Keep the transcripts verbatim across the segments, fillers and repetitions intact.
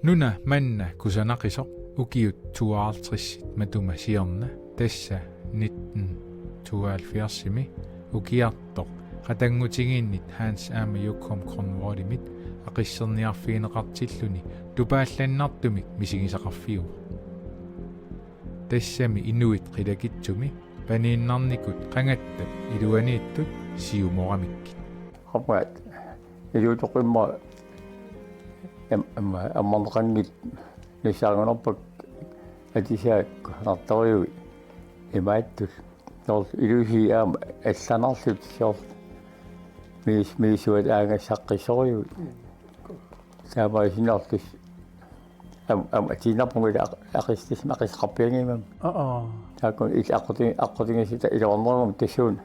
Nuna manna kusanaqisoq ukiut tooghalvtreds matuma siorna, tassa nitten tooghalvfjerdsimi ukiartoq qatanngutigiinnit Hans aamma Jokum Grønvoldimit aqisserniarfigineqartilluni tupaallannartumik misigisaqarfiuvoq. Tassami inuit qilakitsumi paniinnarnikut qangattap iluaniittut siumoramikkit. Qappaat. Iluutoqimma am-, am-, ammarneqanngilaq nassaarigunarpakka atisaat kusanartorujuit imaattut. Soorlu ilusi aamma allanarlutik soorlu miis-, miisuat aagasaqqissorujuit. Taamaasinnarlutik. Am-, am-, atiinnarpunga ila aq-, aqistis-, aqisseqarpianngimmat. Aa. Taakku il-, aqquti-, aqqutigisuta iluarnerugami tassuuna.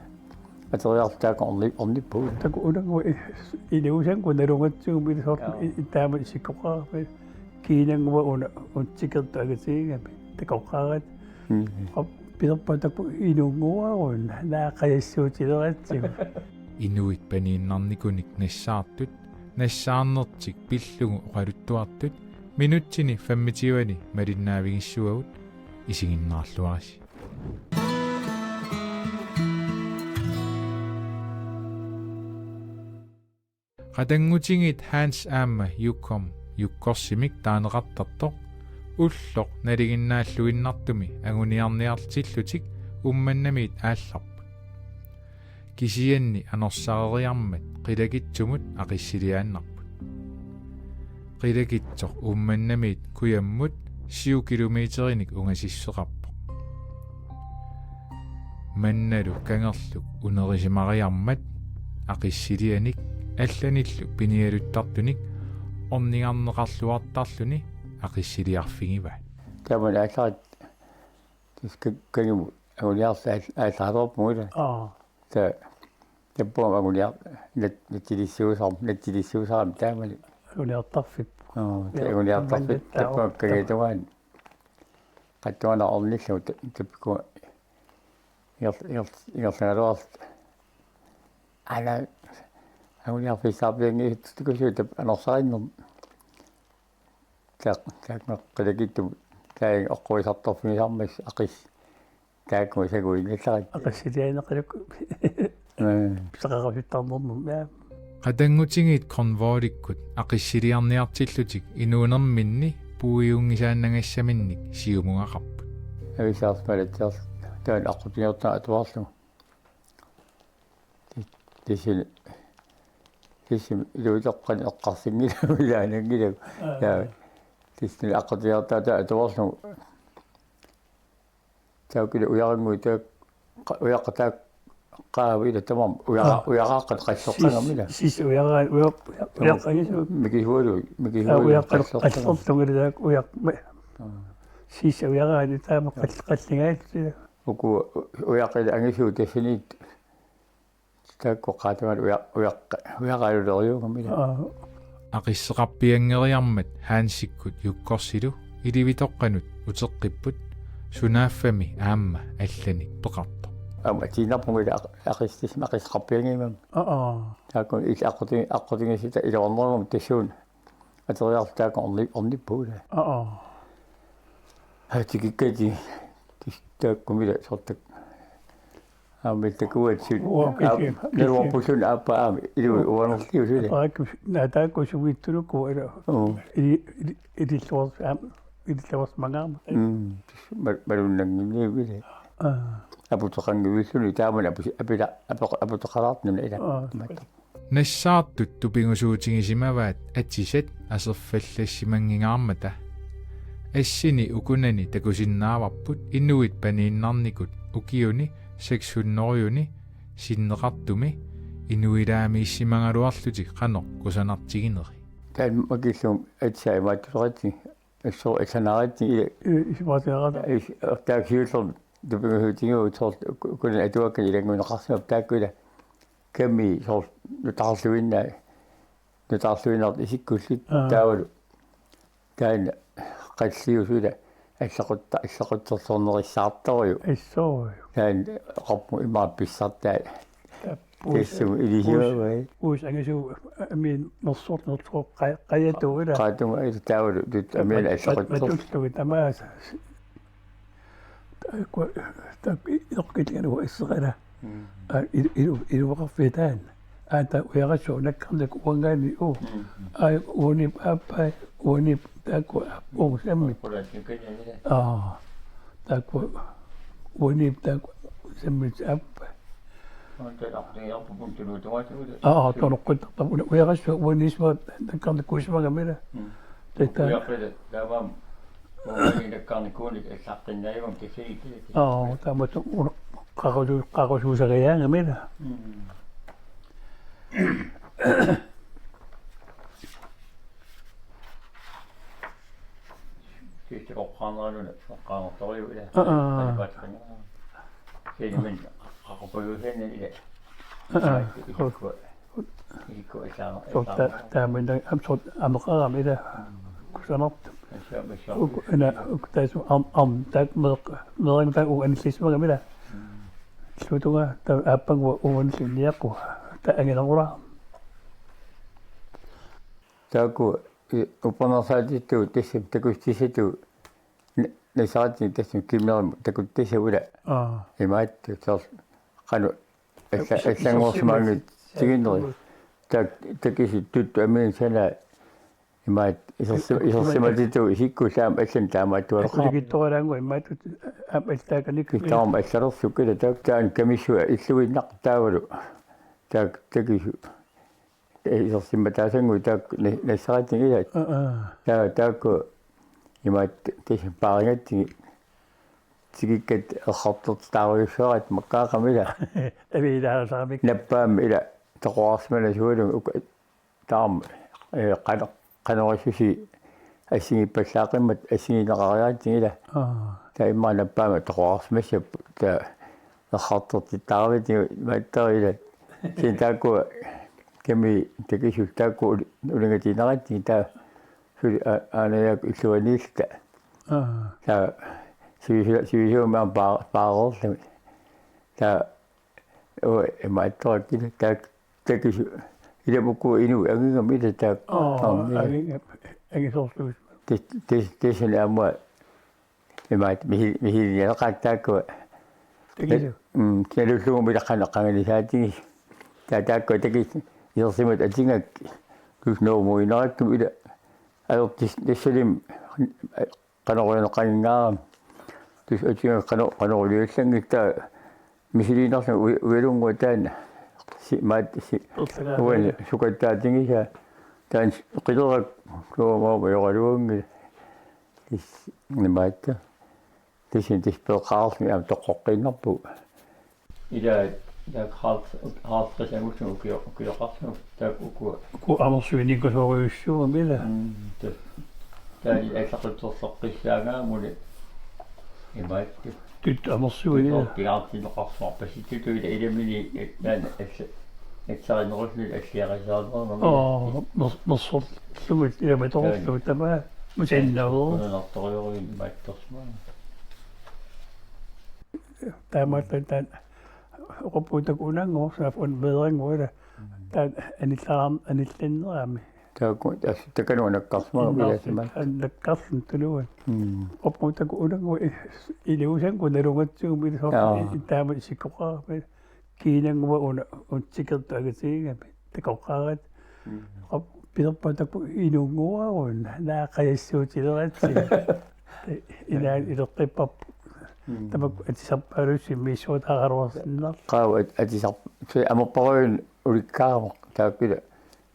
Ateriarluta taakku orni-, ornippugut. Taakku unangu i-, iluusannguaq nalungatsigu ila soorlu. Jaa. I-, i-, taama isikkoqarami. Kiinannguaq una untsikertut angatigigami. Takoqqaaratta. Mm. Qap-, pilerpa taakku inunnguaruna. Naaqajassuutileratsigu. Inuit paniinnarnikunik nassaartut, nassaarnertik pillugu oqaluttuartut, minutsini femogtyveni malinnaavigissuagut, isiginnaarluarisi. Qatanngutigiit Hans aamma Jokum Jukkorsimik taaneqartartoq ulloq nalinginnaalluinnartumi anguniarniartillutik Uummannamiit aallarput. Kisianni anorsareeriarmat qilakitsumut aqissiliaannarput. Qilakitsoq Uummannamiit kujammut syv kilometerinik ungasissuseqarpoq. Mannalu kangerluk unerisimariarmat aqissilianik allanillu pinialuttartunik ornigarneqarluartarluni aqissiliarfigivaat. Taamani aallarit Tassa ka-, kangimut anguniarluta aal-, aallaruarpunga ila. Aa. Ta-, tappavunga anguniar-, nat-, natsilissuusarami, natsilissuusarami taamani. Anguniartarfik. Aa, ta-, ja, anguniartarfik, taamani tappavunga taava. Kangiatungaani. Qattuana ornillugu ta-, tappikku inger-, inger-, ingerlagaluarluta. Aana, anguniarfissarpianngitsukusuut tap-, anorsarinnermi. Taak-, taakku qilakitsumut taava oqquisartorfigisarmata aqis-, taakku sakuinnassarit. Aqissilianeqiluk. Mm. Pisaqarusuttarnermut, ja. Qatanngutigiit Grønvoldikkut aqissiliarniartillutik inuunerminni puiunngisaannagassaminnik siumugaqarput. Avissaarluta palatsiarluta taanna aqqutigiortaa atuarlugu. Tis-, tissini, tissimi iluitoqqani eqqarsinngilaq ilaananngilagut. Aa. Ja. Tissini aqqutigiortaa taava atuarlugu. Taakku ila ujaranngui taak-, qa-, ujaqqat taakku qaavit ila tamarmik ujara-, aa, ujaraqqat qalleqqangamik ila. Sis-, sis ujaraa-, uja-, uja-, ujaqqat angisut. Mikisualu, aa, mikisualu ujaqqat qalleqqangamik. Qalleqqanngilaq taakku ujaq-, ma-, aa, sis ujaraani taama qall-, qallingaat ila. Uku ujaqqat ila angisuut tassaniittut. Taakku qaatamat uja-, ujaqqat, ujaraaluleriugamik ila. Aa. Aqisseqarpianngeriarmat Hansikkut Jukkorsilu ilivitoqqanut uteqqipput, sunaaffami aamma allanik peqartoq. Aamma atiinnarpunga ila aq-, aqistis-, aqisseqarpianngimmat. Aa. Taakku il-, aqqutigi-, aqqutigisutta iluarnerugami tassuuna. Ateriarluta taakku orni-, ornippugut ila. Aa. Aa, tikikkatit, tis-, taakku ila soorlu taakku. Aamma takuat sut. Ua-, aap-, isi-, naluarput isi-, suna aappaa aamma, ilui ua-, uanerliusulik. Taakku, naa taakku sumiittunuku ila. Uu. Ili-, ili-, ililluars-, aamma, ililluarsimangaarmat. Mm, ma-, malunnanngilluinnarput ila. Aa. Aputeqanngivilluni taamani apu-, apila-, apu-, aputeqalaartut nuna ila. Aa. Mata. Nassaartut tupigusuutigisimavaat atisat aserfallassimanngingaarmata. Assini ukunani takusinnaavarput inuit paniinnarnikut ukiuni seks hundrediuni sinneqartumi inuilaamiissimagaluarlutik qanoq kusanartigineri. Taanna makillugu atisai imaattuleqatsigit. Assut allanaaritsi ila. I-, isumaatinaqaata. Is-, taakku siullermik tupigusuutigivagut soorlu ku-, kunani atuakkat ilanngunneqarsimapput taakku ila. Kami soorlu nutaarluinnaa-, nutaarluinnartut isikkullit. Aa. Taavalu. Taanna qalliusut ila allaqutta-, allaqutsersornerissaartorujuk. Assut. Taanna oqarpunga imaappoq pissartaa. Tap-, Puus-, tassa ilisimagai. Puus angisuu amiin mersornertsoq qa-, qajatut ila. Qajatut ila taavalu tut amiin mat-, mat-, allaqutsoq. Matullugit tamaasa. Taakku, taakku iloqqillingalu isseqala. Mm. Aa, ilu-, ilu-, iluaqarfiit taanna. Aa, taava ujarassuaq nakkarnikkut uanngaanniit uu. Mm. Aa, uaniippoq aappai, uaniippoq taakku aap-, uunga sammit. Qulaatikkani ila. Aa, taakku uaniippoq taakku sammit aappai. Aa, tonoqqittarput una ujarassuaq uaniissuaq nakkarnikkuusimagami ila. Mm. Tassa. Ujarpita taamaammat uani nakkarnikkuunik allaqqinnaagami kisianni. Aa, taamatut una qaqusu-, qaqusuusariaangami ila. Mm. Sidste oqqaannarluni oqqaannartorujuk ila. Aa, aa. Alipaateqanngilaq. Sinimin qaqupajuusanni ila. Aa, aa. Isikku, isikku asaama, soorlu ta-, asaama. Taamani am soorlu ameqarami ila. Mm. Kusanartumik. Asaama, asaama. Uku, una, uku taassuma am-, am-, taak meeq-, meerannguaq taak uunga anillissimagami ila. Mm. Illuatungaa taava aappannguaq uunga anillinniaqqua. Taava anginerulaarami. Taakku i-, uppernarsaatit tassami takutissatut n-, nassaratsinni tassami kinnerimut takutissavut ila. Aa. Imaattoq soorlu qanoq alla-, isersi-, allanngorsimaanngitsuunneri. Taak-, takisut tuttut amiinnut sanaat imaattoq isersi-, isersimatitut isikkullu aamma allanut taamaattuaraqaaq. Akulakittoralaannguaq imaattoq aamma allaakkanik. Kitaarma allalersukkut ila taakku taanna kamissuaq illuinnaq taavalu. Taak-, takisut. Isersimmataasannguit taakku na-, nassaratsigit ila. Aa, aa. Taa-, taakku imaattoq tassa paarigatsigit tikikkatta errartortitaarujussuaraat makkaaqqamik ila. Taviilaasaramik. Nappaammi ila toqorarsimanasualugit uku taama, ee, qano-, qanoq issusi assigiippallaaqimmat assigineqariaatsigit ila. Aa. Taava immaqa nappaammi toqorarsimassapput taava errartortitaaravit imaattoq ila. Kisianni taakku kami takisut taakku ul-, ulingatiinnaratsigit taava suli a-, aanajaakku illuaniilluta. Aa. Taava sivisu-, sivisuumik aamma paa-, paareerlugit. Taava uu imaattorakkit ila taak-, takisut. Ilami uku inuit angigamik ila taak-, aa, taarmi ila. Angiga-, angisoorlugu. Tis-, tis-, tissani aamma imaattoq misi-, misilineqaat taakku. Takisut. Mm, nalullugumik ila qanoq qanganisaatigisoq. Taava taakku takisut isersimatit atigakku. Tusnuumuinarakkit ila. Ajortis-, tassalimmi qanoq iliorneqanngikkaangaarami. Tassa atigakku qanoq, qanoq iliorlanngitsoq taava misiliinerlunga ui-, ujalunnguaq taanna. Si-, maat-, si-, uani sukattaatigisaa. Taanna qilerakku tuumaama ujoraluanngilaq. Tassa, imaattoq. Tassa tassa peeqqaarluni aamma toqoqqiinnarpugut. Ila, ila halv-, halvtreds angussuugut ukio-, ukioqarlugit taakku uku. Uku amersuiniikkasorujussuugami ila. Mm, ta-, taanna allaqutsersoqqissaagaangami imaattoq. Tut amersuini ila. Pigaartinneqarsuarpasittugut ila ilamini taanna alla-, nassarinerulluni alliarisaarnermut. Aa, mer-, mersorlugit ilami toorlugit tamaat. Musinnaavoq. Kunanartorujorujuit imaattorsimavoq. Taamaattumik taanna oqarpugut taakku unannguaq, saaf un meerannguaq ila. Mm. Taanna anillaraam-, anillannerami. Taakku, tassa takanut nakkarsimavoq ila. Innaartik tamanna. Nakkarluni tuluanut. Mm. Oqarpugut taakku unannguaq i-, iluusannguaq nalugatsigumi ila soorlu. Jaa. I-, i-, taama isikkoqarami. Kiinannguaq una, una tikertut angatigigami. Takoqqaaratta. Mm. Qap-, pilerpara taakku inunnguaruna, naa qajassuutileratsigit. Inaa ileqqipparput. Mm. Tamakku atisarpaalussi misissuataaraluarsinnarlugu. Qaava at-, atisar-, se amerparujuit ulikkaarama taakku ila.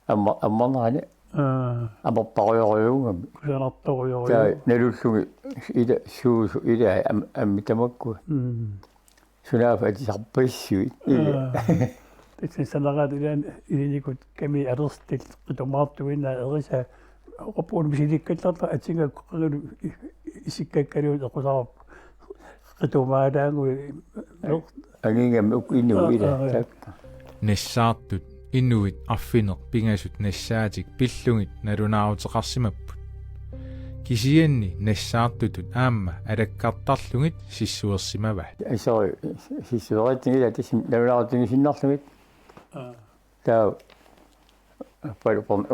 Amma-, ammarnerani. Aa. Amerparujorujuugami. Kusanartorujorujuugami. Taava nalullugit ila suusu ila am-, ammit tamakkua. Mm. Sunaaffa atisarpassuit. Aa. Tassa sanaraat ilaanni ilinikut kami alersatillit qitumaartuinnaq erisaa oqarpugut misilikkallarta atigakku qangali i-, i-, isikkakkaluit eqqusaarput qitumaalaannguit. Angigami uku inuit ila. Aa, aa. Taakku. Nassaartut inuit arfineq-pingasut nassaatik pillugit nalunaaruteqarsimapput. Kisianni nassaartutut aamma alakkartarlugit sissuersimavaat. Asori sissueratsigit ila tassa nalunaarutigisinnarlugit. Taava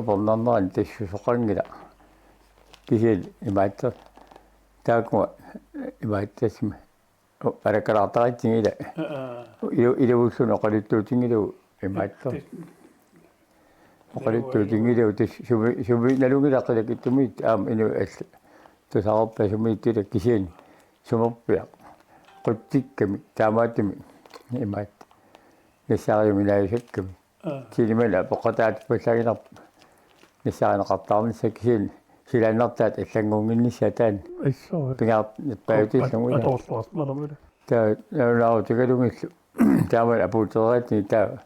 upernarnerani tassusoqanngilaq. Kisianni imaattoq. Taakku imaattoq. Alakkalaartaratsigu ila. Ilu-, iluulluni oqaluttuutinngilagut imaattoq. Oqaluttuutinngilagut tassa sumi, sumi nalunngilarput qilakitsumiit aamma inuit allat. Tusarpaa sumiittunik kisianni sumerpiaq. Qutsikkamik, taamaattumik imaattoq. Nassaariuminaajusakkamik. Silimani apeqqutaatippallaanngilarput nassaarineqartarnissaa kisianni silaannartaat allanngunnginnissaat taanna. Pingaarnerpaajutillugit. Atoorluarsimalermut. Taava nalunaarutigalugillu taamani apuutereeratsigu taava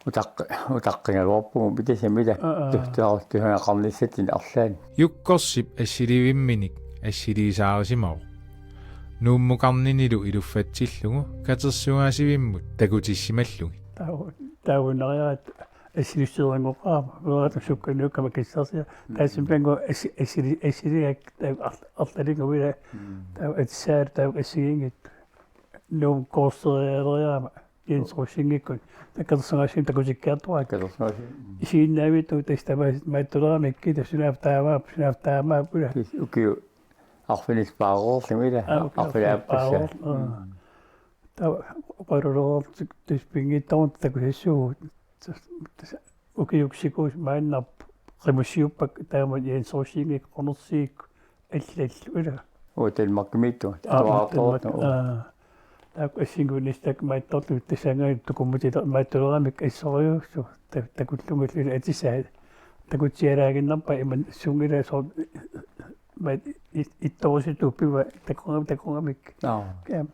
utaqqi-, utaqqigaluarpugut pitasamila. Aa, aa. Tu-, tu-, tusagaqarnissatsinnut arlaannik. Jukkorsip assilivimminik assiliisaarisimavoq. Nuummukarninilu iluffatsillugu katersugaasivimmut takutissimallugit. Taava, taava uinnariaratta assiliissuteqarama, uinnariaratta sukkanniukkama kissaarsia. Taassuma taanna assi-, assili-, assiligaakka taava ar-, arlalinngorlugit. Taava atisaalu taava assigiinngitsut. Nuummukarneriarama. Jens Rosingikut. Taava katersugaasivimmut takutikkiartoraakka. Katersugaasivimmut. Isiginnaavittut tassa tamaasa maattuleramikkit tassa sunaaffa taamaappoq, sunaaffa taamaappoq ila. Tassa ukiut arfinillit paareerlugit ila. Aa, ukiut arfinillit arfinillit paareerlugit, aa. Taava oqalulerlutik tassa pinngitsoornata takusassuugut. Tassa, tassa ukiuksikuus maannarpoq qimussiuppakka taama Jens Rosingik Qunersivikkut allallu ila. Uu, Danmarkimiittunga. Aa, atuartoortoq, Danmark, uu. Aa. Taakku assigiinngitsut taakku maattortut tassaanngaanniit tukummatitut maattuleramik assorujussuaq ta-, takullugillu ila atisaat. Takutsialaaginnarpaa ima sunngilaat soorlu maat it-, ittorusutut piva takuga-, takugamik. Aa. Kiam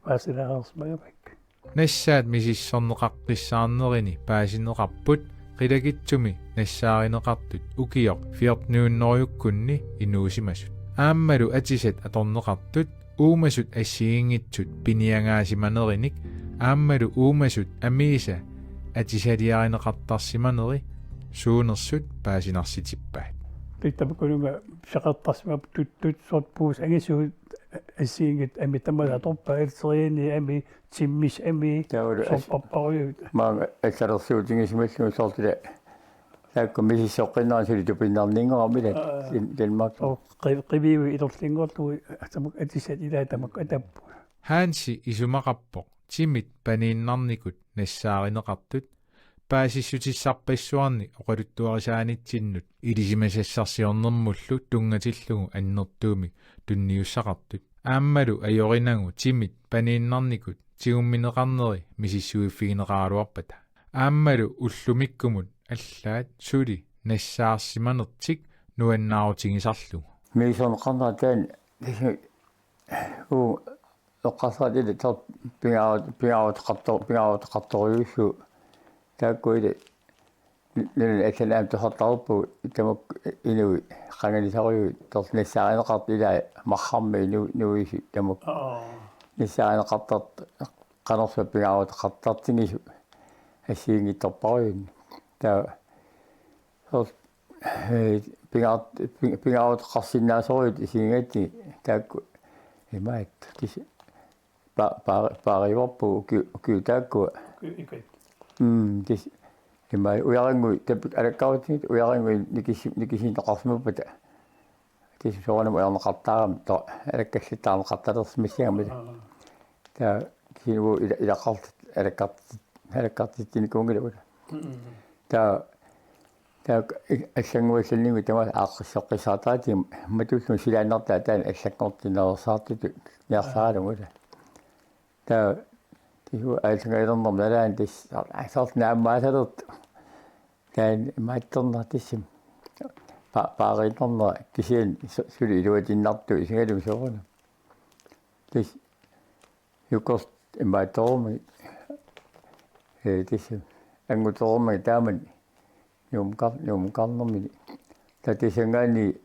paasilaarsimagamik. Nassaat misissorneqaqqissaarnerini paasineqarput qilakitsumi nassaarineqartut ukioq fjorten hundredekkunni inuusimasut. Aammalu atisat atorneqartut uumasut assigiinngitsut piniagaasimanerinik aammalu uumasut amiisa atisaliarineqartarsimaneri suunersut paasinarsitippaat. Pittamikkununga pisaqartarsimapput tuttut soorlu puusat angisuut assigiinngitsut amii tamaasa atorpaat, elteriani amii, timmisat amii, taavalu as-, sorpassuarujussuit. Maanga allalersuutigisimallugu soorlu ila. Taakku misissoqqinneranni suli tupinnarniinngorami ila. Aa. Din-, Danmark. Soorlu qi-, qiviuit ilorlinngorlugit tamakku atisat ilaat tamakku atapput. Hansi isumaqarpoq timit paniinnarnikut nassaarineqartut paasissutissarpassuarnik oqaluttuarisaanitsinnut ilisimasassarsiornermullu tunngatillugu annertuumik tunniussaqartut. Aammalu ajorinagu timit paniinnarnikut tigummineqarneri misissuiffigineqaraluarpata. Aammalu ullumikkumut allaat suli nassaarsimanertik nuannaarutigisarlugu. Misissorneqarnera taanna uu eqqarsaatit ila taava pingaarut-, pingaaruteqartor-, pingaaruteqartorujussuuvoq. Taakku ila nunani allanut aamma tusartarpugut tamakku inuit qanganisarujuit soorlu nassaarineqartut ilai marrarmi inu-, nuisut tamakku. Aa. Nassaarineqartart-, qanorsuaq pingaaruteqartartigisut assigiinngitsorpassuarnik. Taava soorlu, ee, pingaar-, ping-, pingaaruteqarsinnaasorujuit isigigaanni taakku imaattoq kisi-, pa-, pa-, paarivarput uki-, ukiut taakkua. Ukiut ikuit. Mm, kis-, imaat ujarannguit tapik alakkarutsigit ujarannguit nikisi-, nikisiineqarsimappata. Tassa soorunami ujarneqartarami to-, alakkallattaarneqartalersimassagami. Aa. Taava kisianni ila-, ilaqartut alakkart-, alakkartitsinikuunngillat. Mm, mm, mm. Taava, taava i-, allannguallannguit tamaasa aaqqissoqqissaartaratsigu matullugu silaannartaat taanna allanngortinneqartartutut niarsaralugu ila. Taava tassa aallangaalernermut nalaani tassa soorlu naammaasalertoq. Taanna imaattorneq tassami. Pa-, paariinnarnera kisianni su-, suli iluatinnartoq isigalugu soorunami. Tassa Jukkorsip imaattorummi, ee, tassa anguterummi taamani Nuummukar-, Nuummukarnermini. Taava tassanngaanniit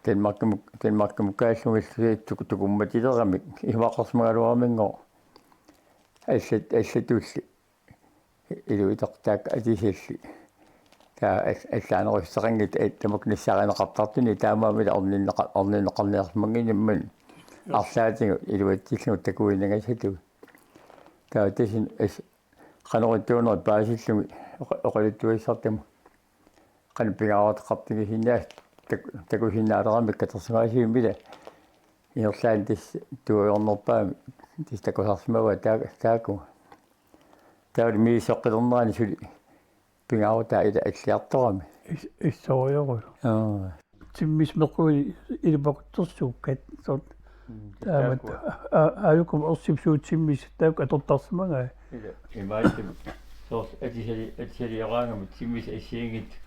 Danmarkimut, Danmarkimukkaallugillu tuk-, tukummatileramik isumaqarsimagaluaruminngooq allat-, allatulli iluitoq taakku atisalli. Taava al-, allaanerussuteqanngitsut tamakku nassaarineqartartuni taamaammat orninneqa-, orninneqarniarsimannginnammat arlaatigut iluatsillugu takuinnangassatut. Taava tassani as-, Qanoq ittuunerit paasillugit oqa-, oqaluttuassartama. Qanoq pingaaruteqartigisinnaasut tak-, takusinnaaleramik katersugaasivimmik ila. Ingerlaannaq tassa tuujornerpaamik tassa takusarsimavaat taa-, taakku. Taavalu misissoqqilernerani suli pingaarutaa ila alliartorami. Is-, issorujoruju. Aa. Timmismeqqui ilipakuttorsuukkat sort. Mm, taamat taakkua. A-, a-, aajukum ersipsuut timmis taakku atortarsimagai. Ila, imaattumik. Soorlu atisali-, atisalioraangami timmis assigiinngitsut.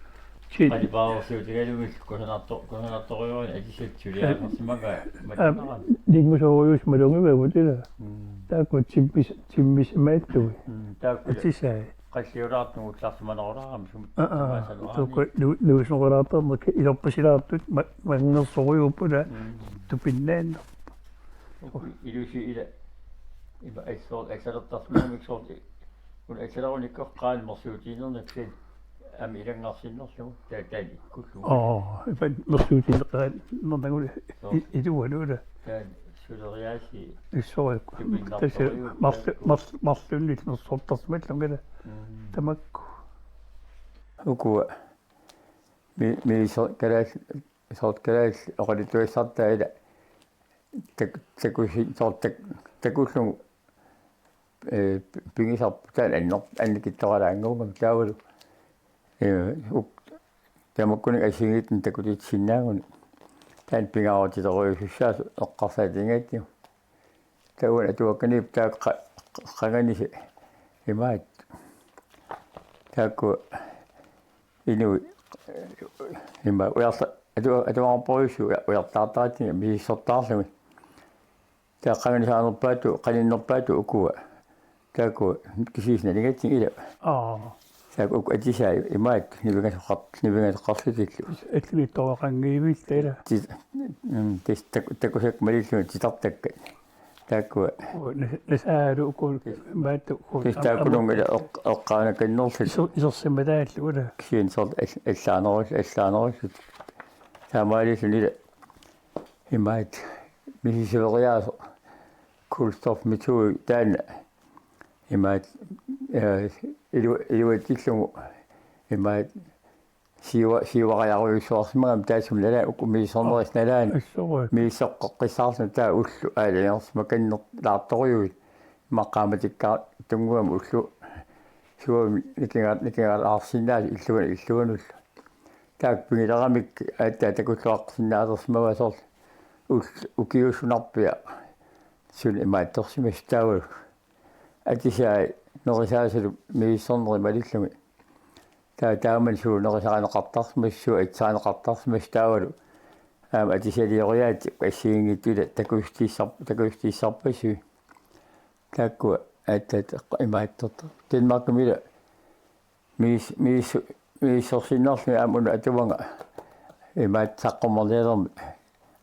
Kit. Qalipaareersuutigalugit kusanarto-, kusanartorujuunik atisat suliareersimagai. Aa, matungaarami. Ninngusorujuusut malugivavut ila. Mm. Taakku timmis, timmis imaattui. Mm, taakku ila. Atisai. Qalliulaartumik ullarsimanerulaarami sumut. Aa, aa. Tamaasa luaani. Tuukku nu-, nuusoqulaartarneq ilorpasilaartut ma-, manngersorujuupput ila. Mm. Tupinnaannerpoq. Uku ilusi ila. Ima assoor-, assalertarsimamik soorlu. Una assalerunikkut qaani mersuutiinnarnikkut aamma ilanngarsinnerlugu. Taa-, taanna ikkullugu. Aa, ipan mersuutiinnarnikkut. Soo. I-, iluanut ila. Taanna suleriaasii. Issorujuk. Tupinnartorujuk. Tassa marlu-, marlu-, marlunnit nersortarsimallunga ila. Mm. Tamakku. Ukua. Mi-, mi so-, kalaallit, soorlu kalaallit oqaluttuassartaa ila. Tak-, takusi-, soorlu tak-, takullugu, ee, pi-, pigisarput taanna anner-, annikitsoralaannguugami taavalu. Ee, uk-, tamakkuninnga assigiinngitsunik takutitsisinnaaguni. Taanna pingaarutilerujussuussaasoq eqqarsaatigigatsigu. Taava atuakkaniippoq taakku qa-, qa-, qanganisi imaat. Taakku inuit ima ujarta-, atua-, atuarpassuit uja-, ujartaartaratsigu misissortaarlugit. Taava qanganisaanerpaatut, qaninnerpaatut ukua. Taakku kisiisa nalingatsigit ila. Aa. Taakku uku atisai imaat nivingasoqar-, nivingasoqarlutillu. Allimittoqaqanngivilluta ila. Ti-, mm, tis-, tak-, takusakka malillugit titartakkat. Taakkua. Uu, nas-, nasaalu uku imaattoq uku. Tis taakkununnga ila eq-, eqqaanakannerlutik. Iser-, isersimataallu ila. Kisianni soorlu all-, allaanerus-, allaanerusut. Taamaalilluni ila. Imaat misissueriaaseq kulstofmetode taanna. Imaat, ee, ilu-, iluatsillugu. Imaat siua-, siuariarujussuarsimagami taassuma nalaani uku misissornerisa nalaani. Assorujuk. Misissoqqissaarluni taava ulloq aalajangersimakannerlaartorujuit. Imaat qaammatikkaartunnguamik ulloq suami nikinga-, nikingalaarsinnaallutik illuan-, illuanullu. Taakku pigilaramik aatsaat takulluaqqisinnaalersimavaat soorlu ullut ukiuusunarpiaq suna imaattorsimasut taavalu. Atisai nerisaasalu misissornerit malillugit. Taava taamani suut nerisarineqartarsimasut, suut atisarineqartarsimasut taavalu. Aamma atisalioriaatsit assigiinngitsut ila takussutissar-, takussutissarpassuit. Taakkua aatsaat imaattortut. Danmarkimi ila mis-, mis-, misissorsinnarlugit aamma una atuvanga imaat saqqummernialermat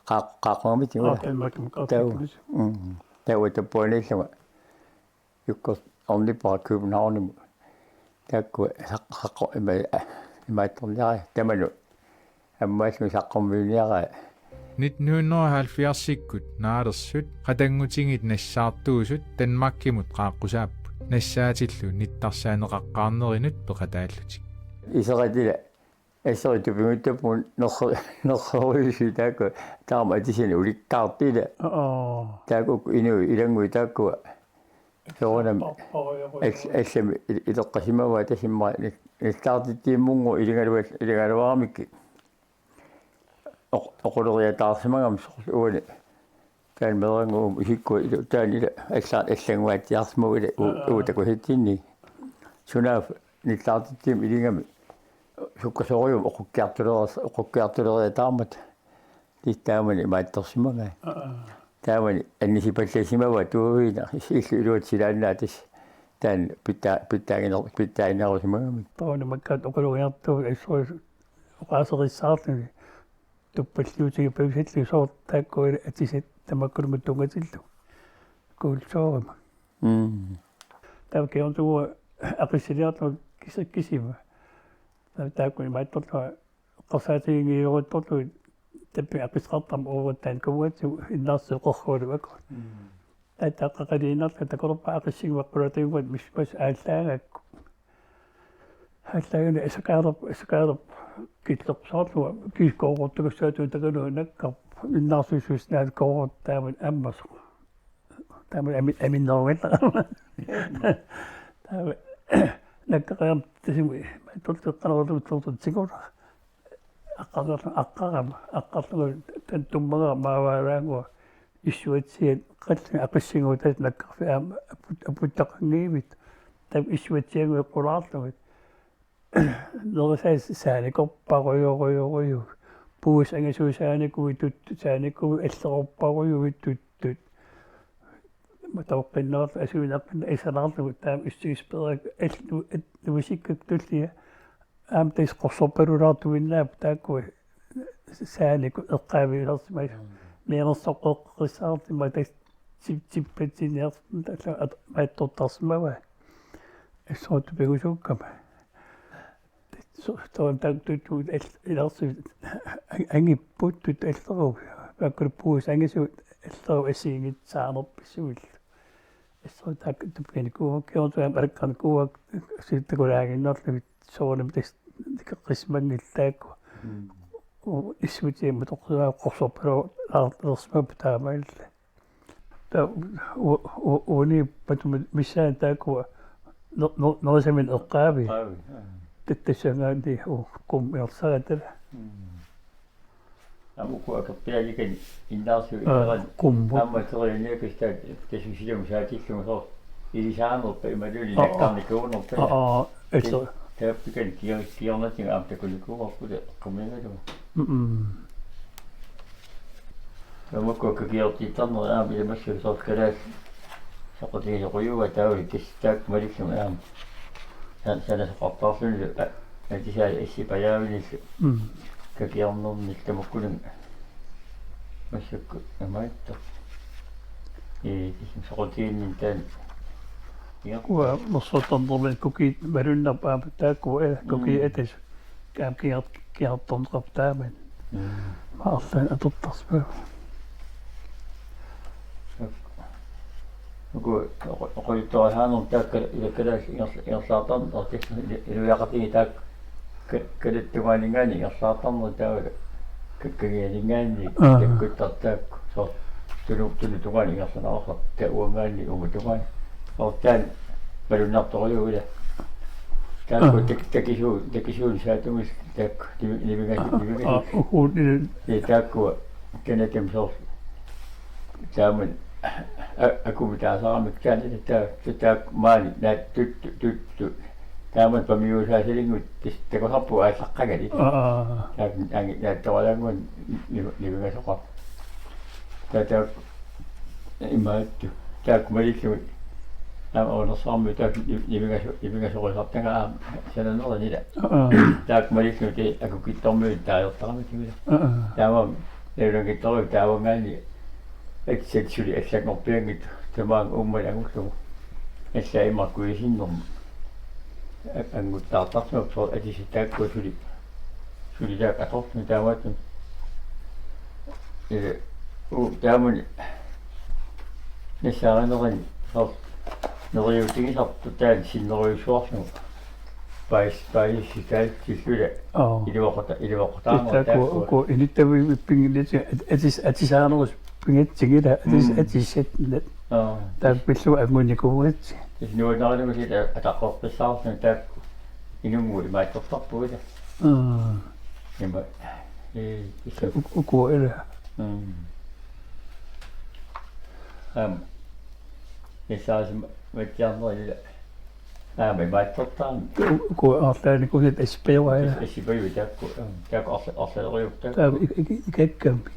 qaaq-, qaaqqugamitsigu ila. Aa, Danmarkimi qaaq-, taava, qaaqqumis. Mm. Taava tappuaniillunga. Jukkers-, ornippara Københavnimut. Taakkua saq-, saqqu-, ima-, imaattorniarai tamanut. Ammaallumi saqqummiunniarai. Nitten hundrede og halvfjerdsikkut naalersut qatanngutigiit nassaartuusut Danmarkimut qaaqqusaapput. Nassaatillu nittarsaaneqaqqaarnerinut peqataallutik. Iserat ila asserit tupiguttappugut nerre-, nerrerujussuit taakku taama atisani ulikkaartut ila. Aa. Taakku uku inuit ilannguit taakkua. Soorunami all-, allami il-, ileqqasimavaat tassa immaqa nil-, nittaartittiinnannguaq iligaluar-, iligaluaramikkit. Oq-, oquleriataarsimagami soorlu uani. Taanna meerannguaq isikku ila taanna ila allaat allannguatsiarsimavoq ila u-, aa, uu takusatsinni. Sunaaffa nittaartittiinnaq iligami. Sukkasoorujussuaq oqukkiartuleras-, oqukkiartuleriataarmata. Tassa taamani imaattorsimagai. Aa. Taamani annisipallassimavaat tuaviina is-, illu iluatsilaannaat tassa. Taanna pitsaa-, pitsaaginer-, pitsaaginerusimagamik. Taanna makkat oqaloriartuut assoris oqaaserissaarluni. Tuppalliutigipavissallu soorlu taakku ila atisat tamakkununnga tunngatillugu. Kulturimut. Mm. Taava kiortugu aqissiliarlugu kis-, kisima. Taava taakku imaattorlugu eqqarsaatiginngilluaruttorlugit tapping aqisseqartarmat uagut taanna kuugatsigu innaarsisoqarluarlugu. Mm. Ataqqaqaliinnarlugu takorpa aqissinguaqqulatigut mispas aallaagakku. Aallaagani asakaalerp asakaalerp killeqqusaarlugu kiiskoorortugassaatun takanut nakkarp innaarsuissuusnaat koorortaamut ammasoq. Taama ami aminnerugallarama. Taama nakkaqaam tasimi torteqqanerullu tortut singora. Aqqarlunga aqqarama aqqarlunga tan tummagara maavaalaangua issuatsiat qallunga aqissinguutat nakkarfi aamma aputtaqanngivit. Taama issuatsianngui qulaarlugit. Nerisaat saanikorparujorujoruju. Puusa angisuut saanikuuit tuttut saanikuuit allerorparujuit tuttut. Matoqqinnaarlu asuineqqinnaq isalaarlugu taama issuispeerak allu nuisikkak tullia. Aamma tassa qorsorpalulaartuinnaap taakku saaniku eqqaaviulersimasoq. Mianersoqqoqqissaartima tassa tip tippatsinniarsimasoq maattortarsimavaa. Assortut pigusuukkama. Soorlu taakku tuttut ilarsi angipput tuttut allerugit. Pakkulu puusa angisuut allerugit assigiinngitsaanerpassuillu. Assortut taakku tupinikuuakka kiortuam alakkarnikuuakka sittakulaanginnarlugit soorunami tassa tikeqqissimanngilaat taakku. Issuatsiamut toqqissaa qorsorpalulaarsimappat taamaalillutik. Taava uani patuma missaani taakku nerisaminnik eqqaavi. Tattassangaanni uku qummiorsaratala. Amuku akerpialikani innaarsu ikerani. Qummu. Aamma terianiakista tasusilamu saatillugu soorlu ilisaanerpa imaluunniit nakkarnikuunerpa. Aa, essa. Taappikan kiornatiga aamma takunikuuarput qummigalugu. Mm. Tamakku kakiortittarnerit aamma ilamassapput soorlu kalaallit soqutigisorujuugaat taavalu tassa taakku malillugit aamma. San sanasoqartarluni atisaat assipajaavinillu. Mm. Kakiornernik tamakkununnga. Massakkut imaattoq. Ee, tassa soqutiginninnik taanna. Kua mersortarnermik kukiit malunnarput aamma taakku ee kukiit atas. Kaam kiar kiartorneqarpoq taamani. Maarlaan atortarsimavoq. Uku oqaluttuarisaanermut taakku ilakkalaassut ingerlaartarneq orkessi iluaqatigiit taakku kalattungaaninngaanniit ingerlaartarnerit taavalu kakkagianinngaanniit takkuttartut taakku soorlu tunu tunu tungaani ingerlaneqartartut taava uanngaanniit uuma tungaani. Ortaan malunnartorujuuvoq ila. Taakku takisuut takisuut saattumik taakku nivinga nivinga. Uku ila. Taakku kanatami soorlu. Taamani akummi taasaramik taanna taakku maani naattuttut tuttut. Taamani pamiusaasalinngut takusarput aallaqqangali. Taakku angi naattoralaannguan nivingasoqarput. Taava taakku imaattoq taakku malillugit aamma onersaarmi taakku nivingaso nivingasorisartagaat aamma sananerit ila. Taakku malillugit akukittormiut taajortaramik ila. Taamaammat nalunaanngitsorujuuvoq taavanngaanniit atisat suli allanngorpianngitsut tamaanga uummani angullugu. Allaat imarkuisinnermut anguttaartarsimavoq soorlu atisat taakku suli suli taakku atorlugit taamaattumik. Ee, uu taamani nassaarinerani soorlu neriuutigisarput taanna sinnerujussuarlugu. Paasissutaa tillula iluaqutaanerit taakku. Inuttavivippinnginnitsinni atis atisaanerusut pingatsinngillat atis atisat taakku pillugu angunikuugatsigit. Tassa nuannarinermik ataqqeqqissaarluni taakku inummut imaattortarpugut ila. Ima ee issa uku ila. Aamma. Issaasima mattiarnerilla. Aamma imaattortarami. Uku arlaanikuusut assipajuit ila. Assipajuit taakku. Taakku arla arlalerujut taakku. Taakku ikakkamik.